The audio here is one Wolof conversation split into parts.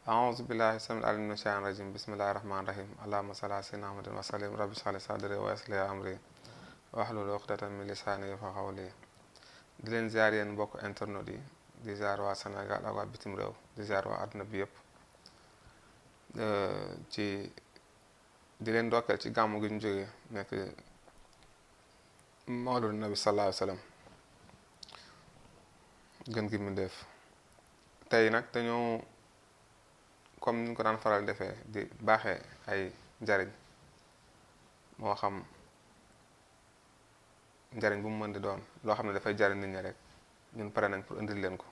أعوذ بالله السميع العليم من الشيطان الرجيم بسم الله الرحمن الرحيم اللهم صل على سيدنا محمد وسلم رب اشرح لي صدري ويسر لي أمري واحلul uqdatan min lisaani yafqahu qawli di leen ziar yéen mbokk internet yi di ziar waa Sénégal ak waa bitim réew di ziar waa àdduna bi yëpp ci di leen ndokkeel ci gàmmu gi ñu jógee nekk mawlud nabi sallallahu alayhi wa sallam gën gi mu def tey nag dañoo comme ni ñu ko daan faral defee di baaxee ay njariñ moo xam njariñ bu mu mën di doon loo xam ne dafay jariñ nit ñi rek ñun pare nañ pour indil leen ko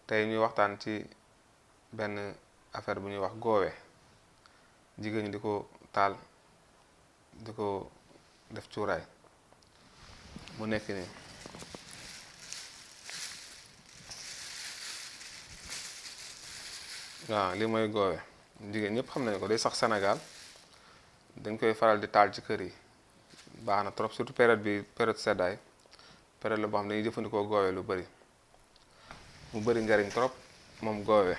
tey ñuy waxtaan ci benn affaire bu ñuy wax goowe jigéen ñi di ko taal di ko def cuuraay mu nekk nii waaw lii mooy goowe jigéen ñëpp xam nañu ko day sax Sénégal dañ koy faral di taal ci kër yi baax na trop surtout période bi période seddaay période la boo xam ne dañuy jëfandikoo goowe lu bari mu bari njariñ trop moom goowe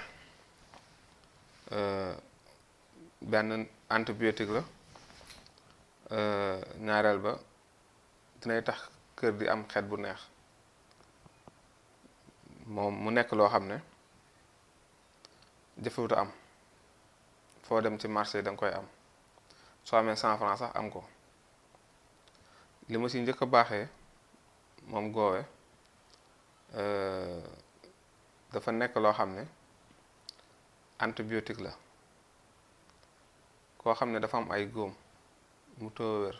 benn antibiotique la ñaareel ba dinay tax kër di am xet bu neex moom mu nekk loo xam ne jëfewuta am foo dem ci marché da nga koy am soo amee 100 francs sax am ko li ma si njëkk a baaxee moom goowe dafa nekk loo xam ne antibiotique la koo xam ne dafa am ay góom mu tëw wér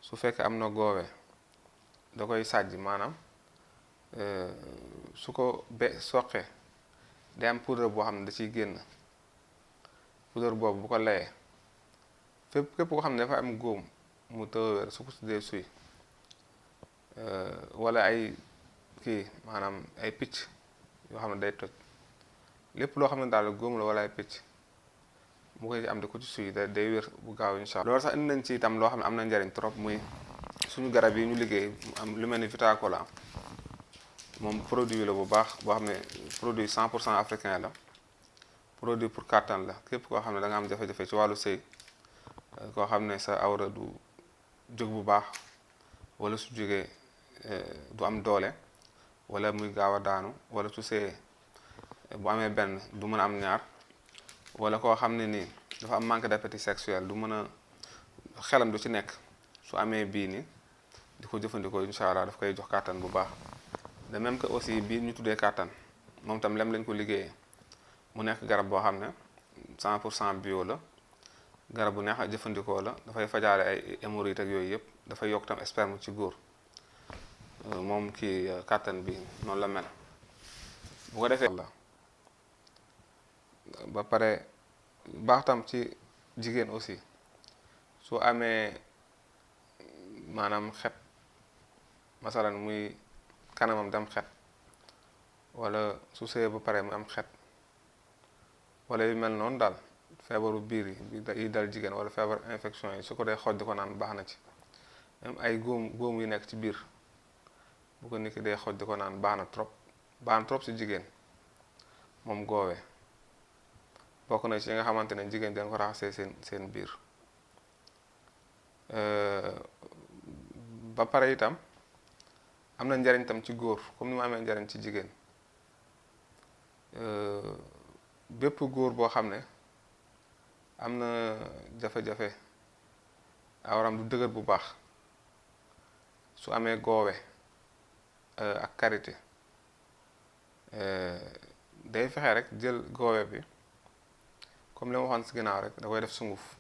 su fekkee am na goowe da koy sàjj maanaam su ko soqee day am poudre boo xam ne da ciy génn poudre boobu bu ko layee képp koo xam ne dafa am góom mu tëw wér su ko tuddee suy wala ay kii maanaam ay picc yoo xam ne day toj lépp loo xam ne daal góom la wala ay picc mu koy am di ko ci suy day wér bu gaaw incha allah loolu sax indi nañ ci itam loo xam ne am na njariñ trop muy suñu garab yi ñu liggéey am lu mel ni Vitacola moom produit la bu baax boo xam ne produit 100% africain la produit pour kàttan la képp koo xam ne da nga am jafe-jafe ci wàllu sëy koo xam ne sa awra du jóg bu baax wala su jógee du am doole wala muy gaaw a daanu wala su sëyee bu amee benn du mën a am ñaar wala koo xam ne nii dafa am manque d'appétit sexuel du mën a xelam du ci nekk su amee bii ni di ko jëfandikoo incha allah daf koy jox kàttan bu baax de même que aussi bii ñu tuddee kàttan moom tam lem lañ ko liggéeyee mu nekk garab boo xam ne 100% bio la garab bu neex a jëfandikoo la dafay fajaale ay hémorroïdes ak yooyu yëpp dafay yokk tam sperme ci góor moom kii kàttan bi noonu la mel bu ko defee la ba pare baax tam ci jigéen aussi su amee maanaam xet masalan muy kanamam dem xet wala su sëyee ba pare mu am xet wala yu mel noonu daal feebaru biir yi dal jigéen wala feebar infection yi su ko dee xooj di ko naan baax na ci même ay góom yu nekk ci biir bu ko nit ki dee xooj di ko naan baax na trop si jigéen moom goowe bokk na ci yi nga xamante ne jigéen dañ ko raxasee seen biir ba pare itam am na njariñ tam ci góor comme ni mu amee njariñ ci jigéen bépp góor boo xam ne am na jafe-jafe awram du dëgër bu baax su amee goowe ak karité day fexe rek jël goowe bi comme li ma waxoon si ginnaaw rek da koy def sunguf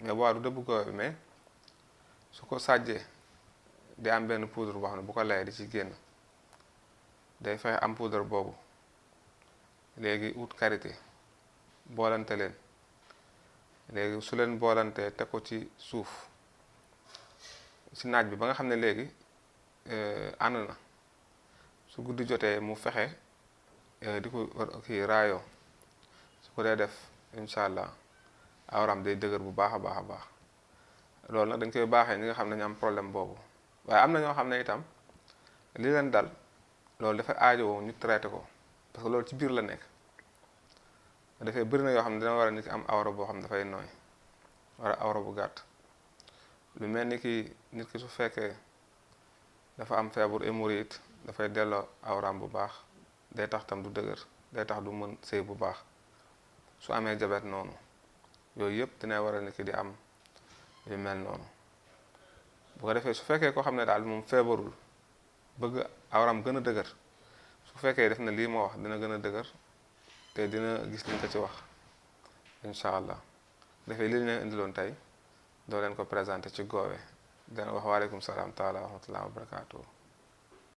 mais boo du dëbb goowe bi mais su ko sàjjee di am benn poudre boo xam ne bu ko layee di ci génn day fexe am poudre boobu léegi ut karité boolante leen léegi su leen boolantee teg ko ci suuf ci naaj bi ba nga xam ne léegi ànd na su guddi jotee mu fexe di ko kii raayoo su ko dee def incha allah awram day dëgër bu baax a baax a baax loolu nag dañ koy baaxee ñi nga xam ne ñu am problème boobu waaye am na ñoo xam ne itam li leen dal loolu dafa aajowoo ñu traité ko parce que loolu ci biir la nekk dafay bëri na yoo xam ne dina war a nit ki am awra boo xam ne dafay nooy wala awra bu gàtt lu mel ni ki nit ki su fekkee dafa am feebar hémorroïde dafay delloo awraam bu baax day tax tam du dëgër day tax du mën sëy bu baax su amee jabet noonu yooyu yëpp dina war a nit ki di am yu mel noonu bu ko defee su fekkee koo xam ne daal moom feebarul bëgg awraam gën a dëgër su fekkee def na lii moo wax dina gën a dëgër te dina gis liñ ko ci wax incha allah defee li ñu leen indiloon tey doo leen ko présenté ci goowe dina wax waaleykum salaam taala wa rahmatullahi wa barakaatu.